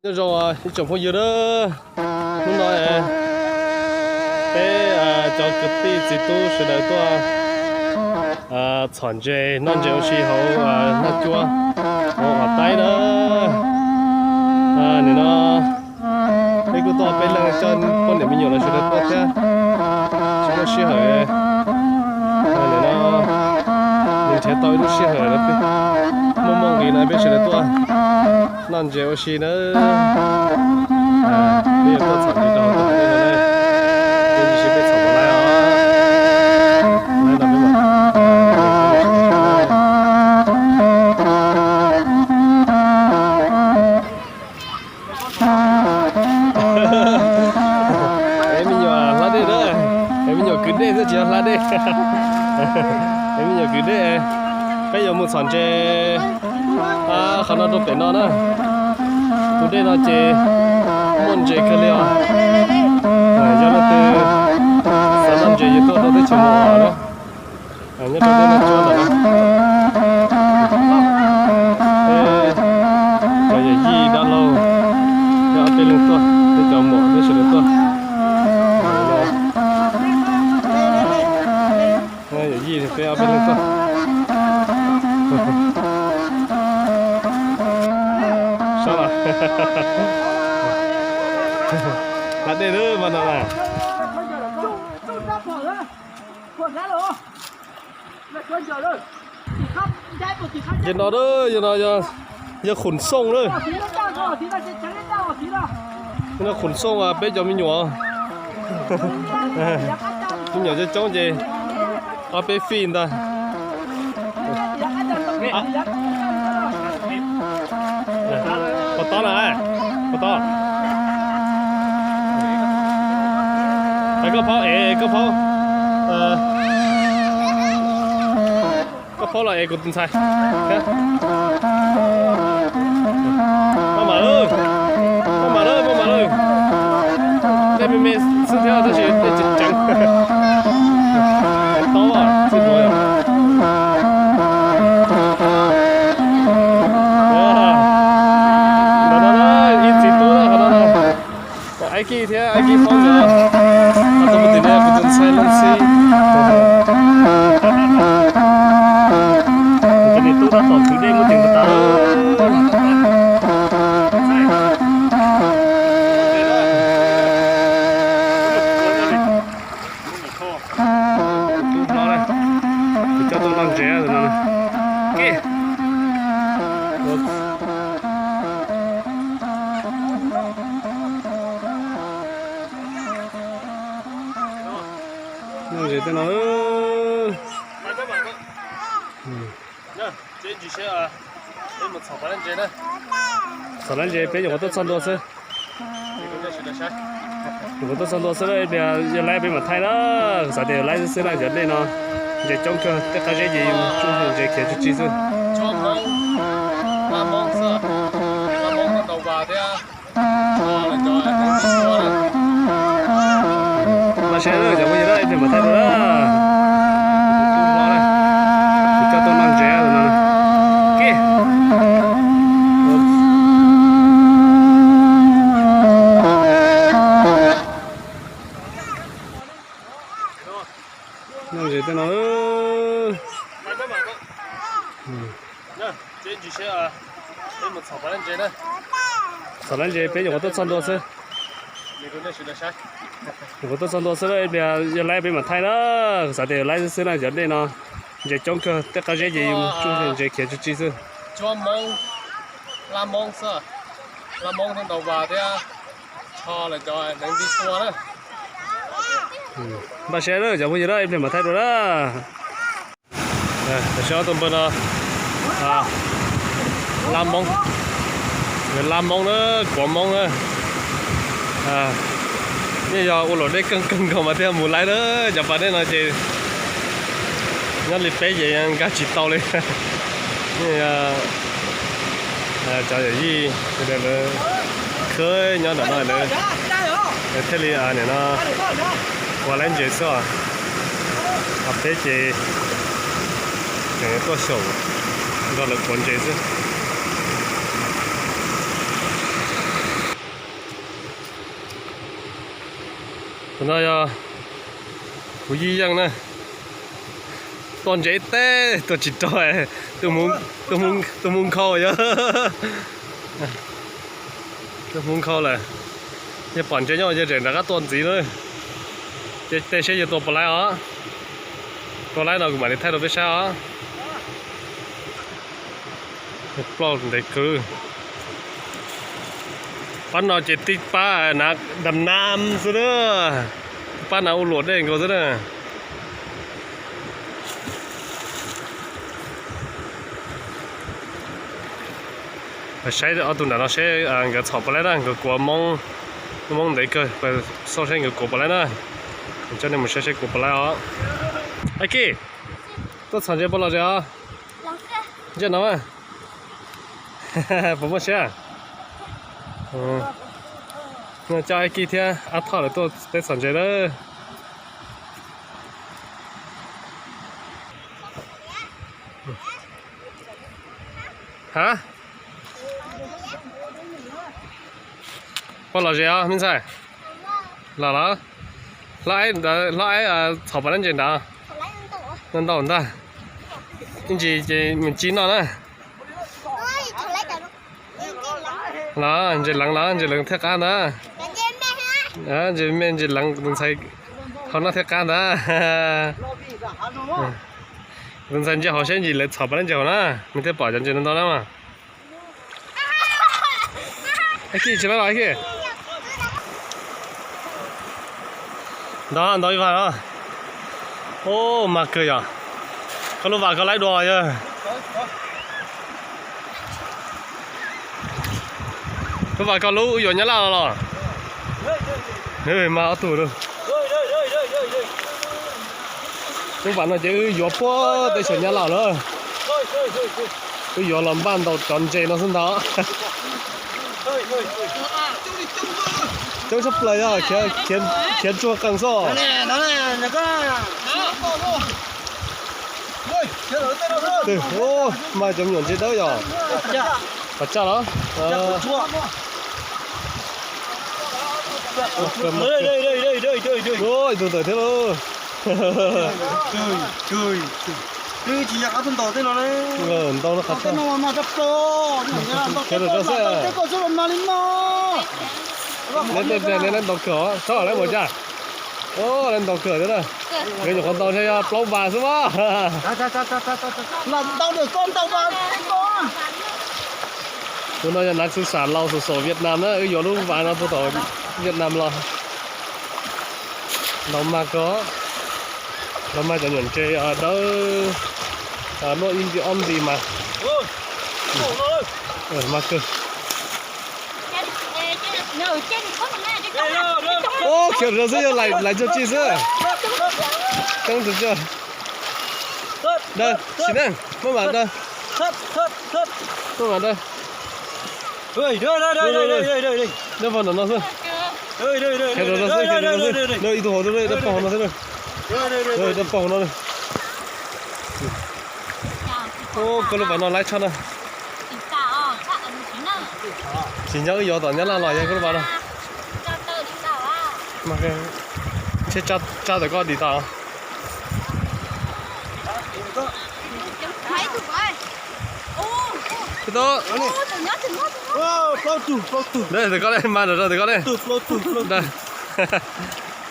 Nyob zoo ib tsoom phooj ywg na, hnub no peb cov kwv tij txiv tub sawv daws tuaj txhom ntses noj ntses ua si hauv Naj Cuab, hauv Vaj Taib na. Nim no peb kuj tuaj peb leeg, coj poj niam me nyuam los sawv daws tuaj thiab, tsis muaj sij hawm. Nim no nws nrhiav tau ib lub sij hawm muaj muaj nqis no peb sawv daws tuaj noj ntses ua si na. Peb yuav tuaj txhom ntses rau hauv tom no, peb tsis peb txhom puas laib os. Es me nyuam hla dej na, es me nyuam kwv dej xwb tsis yog hla dej. Es me nyuam kwv dej, peb yuav mus txhom ntses qhov no rau pem no na. Tus dej no ces muaj ntses kawg li os. Yog leej twg xav noj ntses yuav tuaj rau teb chaws Mus Os na. Nyob rau teb no tsuab ntawm no. Cov yawm yij dab laug, peb ob peb leeg tuaj, peb cov muam peb sawv daws tuaj. Yawm yij peb ob peb leeg tuaj. Sab los. Hla dej lawm mas no na. Ces no, yog khum xooj na. No khum xooj peb cov me nyuam. Me nyuam coob coob ces ob peb fij ntag. Puas tob na, puas tob? Hais koj phaub es koj phaub, koj phaub los es kuv tus ntxhais. Maj mam lawm, maj mam lawm, maj mam lawm. Dej me me xwb thiab tab sis dej tseem ceev. Tob txij puas. Ntawm no ib txiv tub qhov no, Aib Kij thiab Aib Kij phaub ntawd. Kuv tus ntxhais Leej Xib. Kuv tus niam tub tab tom kwv dej muab ceev tas tas. Tub hlob na, kuv coj tuaj noj ntses no. Ke. Noj ntses tej no. Txhom lab ntses peb nyuam qhuav tuaj txog ntua xwb. Nyuam qhuav tuaj txog ntua xwb, yog laib peb mam thaij na. Xav tias yog laib xwb xwb na, cov dej no ntses coob kawg, tej qab zeb ces yus tsuj ntses khiav tsis tsis xwb. Mas saib cov phooj ywg na, ib pliag mam thaij dua na. Kuv coj tuaj noj ntses no. Ke. Noj ntses tej no. Txhom lab ntses peb nyuam qhuav tuaj txog ntua xwb. Nyuam qhuav tuaj txog ntua xwb, ib pliag yog laib peb mam thaij na. Xav tias yog laib xwb xwb na, cov dej no ntses coob kawg, tej qab zeb ces yus tsuj ntses khiav tsis tsis xwb. Npaj siab na cov phooj ywg na, ib pliag mam thaij dua na. Tam sim no tus npawg no lab Moob, lab Moob na, kuav Moob na. Nej yog ua luam dej keej keej nkaus mas thiaj mus laib na, cov pas dej no ces nyob li peb ces nkag tsis tau li. Nej cov yawm yij sawv daws lawv khawb nyob ntawm no lawv thiaj li nim no ua laib ntses xwb os. Ho peb ces tseem tuaj xyaum nrog lawv kuav ntses xwb. Tus no yog kuv yij yeej na. Tuaj ntse teb tuaj tsis raug, tuaj mus nkhaus yog. Tuaj mus nkhaus lawm. Yog pom ntse nyob yog tseem rov qab tuaj ntxiv na. Ces tej seb yog tua puas laib os. Tua laib no kuv mam li thaij rau peb saib os. Plaub ntev kawg. Pab no ces tib pab na, dam nam xwb na. Pab na ua luam dej nkaus xwb na. Saib ob tug nram no seb nkawd txhom puas laib na, nkawd kuav Hmoob, Hmoob ntev kawg, xauj seb nkawd kuav puas laib na. Coj nej mus saib seb kuav puas laib os. Ab Kij, tuaj txhom ntses puas lom zem os? Ntsej no, puas muaj siab? Coj Ab Kij thiab Ab Thoj lawv tuaj teb txhom ntses na. Ha? Puas lom zem os me ntxhais? Los los. Hlob Aib, hlob Aib txhom puas laib ntses ntawd? Ntau ntag. Ib ntsis ces mus ci noj na. Los ntses leev los ntses leev thiaj qab ntag. Ntses me ntses leev tus ntxhais haus noj thiaj qab ntag. Tus ntxhais ntsia hauv seb ntsis lawv txhom puas laib ntses hauv na, nws thiaj pom cov ntses ntau ntau na mas. Ab Kij tsis laib los Ab Kij. Ntau ntau ib vas no. Ub, mag kawg yom. Koj lub vas koj laib dua yog? Lub vas koj lub wb yuav Nyab Laj los? Mag ob tug lawm. Lub vas no ces wb yuav puag teb chaws Nyab Laj na. Wb yuav los npaj ntau cov ntses no xwb ntag. Coob tshaj plaws yog khiav tsuag qees xwb. Mas cov me nyuam ntses dawb yog qhov tsaj los? Ib tug ntawm thiab lauj. Ntau no qhov tsaj. Neb tej neb ntau kawg os, tsob lawv mus cas? Lawv ntau kawg thiab na. Nkawd nyuam qhuav ntau ntshe yog plaub vas xwb mas. Tus no yog nav xu xam laus xu xam Vietnam na, wb yuav lub vas no puag tom Vietnam los. Ntau mag kawg, ntau mag cov nyuam ntses dawb, luaj ib nti ob nti mas. Mag kawg. Khiav rau xwb yog lais tsuag tsi xwb. Coob tsuag tsuag. Dawb, sim neej, muab mas dawb. Muab mas dawb. Dawb pog nram no xwb. Khiav rau no xwb, khiav rau no xwb. Ib tug hauv, dawb pog hauv no xwb. Dawb pog hauv no. Koj lub pas no laib tshaj na. Tsis nyob wb yuav tom Nyab Laj los yog koj lub pas no. Ntshe tsa tawm koj dim tau. Tsis tau. Tawm koj mas, tawm koj.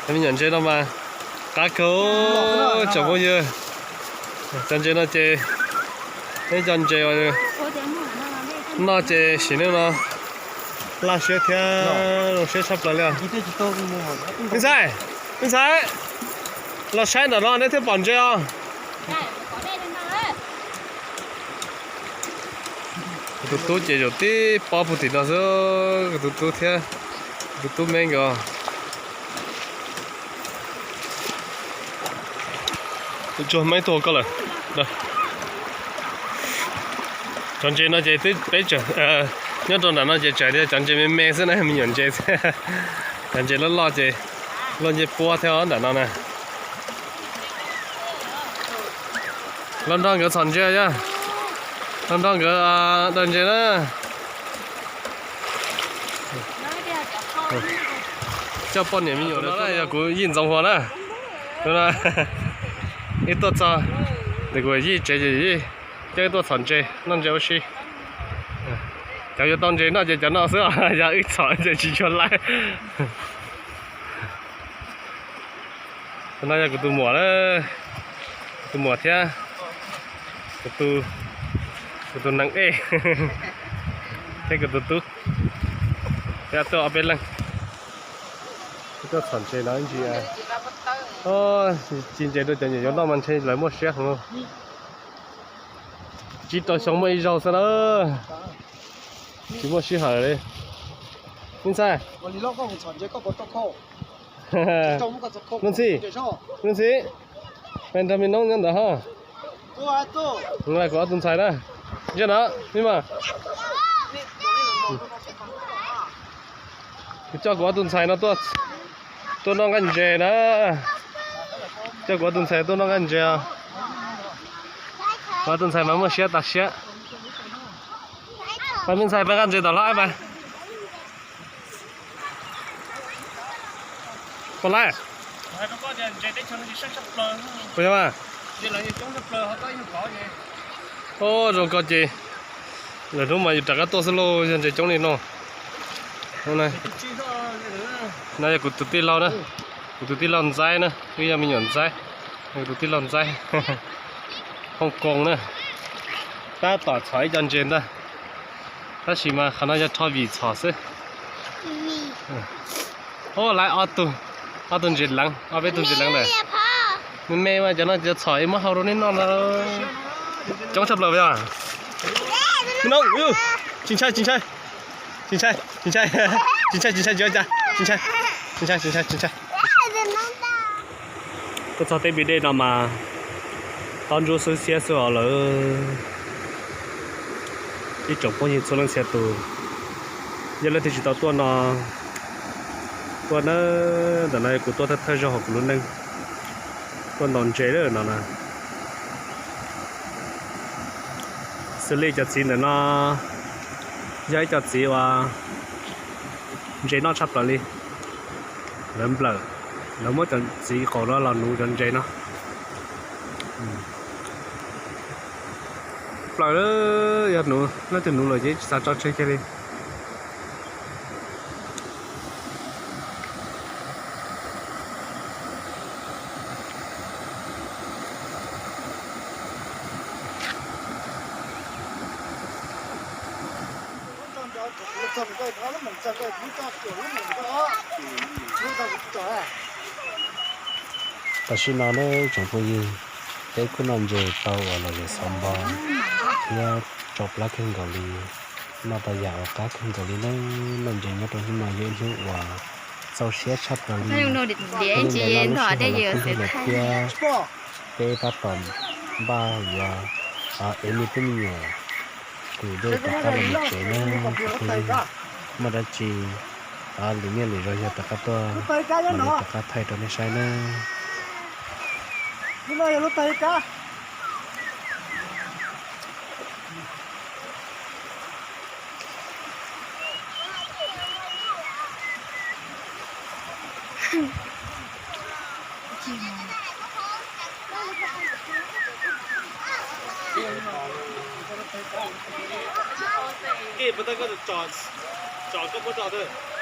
Me nyuam ntses no mas qab kawg tsoom phooj ywg. Cov ntses no ces, neb cov ntses noj ces sim neej no laj siab thiab zoo siab tshaj plaws li. Me ntxhais, me ntxhais, los saib ntawm no neb thiaj pom ntses os. Kuv tus tub ces zaum tib pob puag tim no xwb, kuv tus tub thiab, kuv tus tub me nkawd. Tus tsuag me tuaj koj lawm. Cov ntses no ces twb peb, nyob rau nram no ces tseem tias cov ntses me me xwb na, me nyuam ntses xwb. Cov ntses loj loj ces luaj ncej puab thiab os nram no na. Los nrog nkawd txhom ntses yog, los nrog nkawd daws ntses na. Coj poj niam me nyuam no yog kuv yij Ntxoov Huas na. Ib tuaj txog, kuv yij tsev ces yij coj ib tuaj txhom ntses noj ntses ua si. Cov yuav tau ntses noj ces cov no xwb, yog wb txhom ces tsis tshua laib. Tus no yog kuv tus muam, kuv tus muam thiab kuv tus nees ej thiab kuv tus tub, thiab tuaj ob peb leeg. Tuaj txhom ntses no ib ntsis, ci ntses rau cov niam yuav noj mas ntshe lawv muaj siab heev lauj. Tsib rau xyoo muaj ib zaug xwb na, tsis muaj sij hawm li. Me ntxhais, Nuj Ntxhi, Nuj Ntxhi, peb nrog me noob nyob ntawd ho. Kuv ob tug ntxhais na, ntsia na, me mas. Kuv coj kuv ob tug ntxhais no tuaj, tuaj noj nqaij ntses na. Coj kuv ob tug ntxhais tuaj noj nqaij ntses os. Kuv ob tug ntxhais mas muaj siab tas siab. Pab me ntxhais pab nqaij ntses tom hlob mas. Pom lawm. Puas yog mas? Ub, zoo ko ces lwm hnub mas yus rov qab tuaj xwb lauj, yog ntses coob li no. No yog kuv tus tij laug na, kuv tus tij laug Ntxaib na, wb yog me nyuam Ntxaib, kuv tus tij laug Ntxaib, Hong Kong na. Tab tom txhom ib co ntses ntag, tab sis mas qhov no yog rho vim txhom xwb. Ub, lawv ob tug, ob tug ntses leev, ob peb tug ntses leev lawm. Me me mas cov no cov txhom es muab hau rau nej noj no. Coob tshaj plaws yog. Me no, tsis ntshai, tsis ntshai, tsis ntshai, tsis ntshai, tsis ntshai, tsis ntshai, tsis ntshai, tsis ntshai, tsis ntshai, tsis ntshai. Tuaj txog teb npis dej no mas tob ntsuab xwb xiab xwb os lawm. Ib tsoom phooj ywg txhua leej txhia tus, yog leej twg tsis tau tuaj no, tuaj na, ntawm no kuv tuaj thawj thawj zaug hauv kuv lub neej, tuaj ntaus ntses lawm no na. Xws li cov txiv ntawm no yog ib co txiv uas ntses noj tshaj plaws li. Lawv nplawm, lawv muab cov txiv qaum no los nuv cov ntses no. Plaws, yog nuv, leej twg nuv lawm ces tsis xav tso tseg kiag li. Tam sim no na tsoom phooj ywg, peb kuj noj ntses tau uas lom zem xov npo thiab tsau plab kawg nkaus li. Noj tau yam uas qab kawg nkaus li na. Noj ntses nyob rau hnub no yog ib hnub uas txaus siab tshaj plaws li. Peb li ntawd no lub sij hawm los kuj lig lawm thiab, peb tab tom npaj yuav ev me tub me nyuam tus dej rov qab los mus tsev na. Tsoom phooj ywg, muaj dab tsi lwm niaj lwm zaus yog rov qab tuaj mam li rov qab thaij rau nej saib na. Koj puas tau koj tus tsom, tsom koj puas tau twg?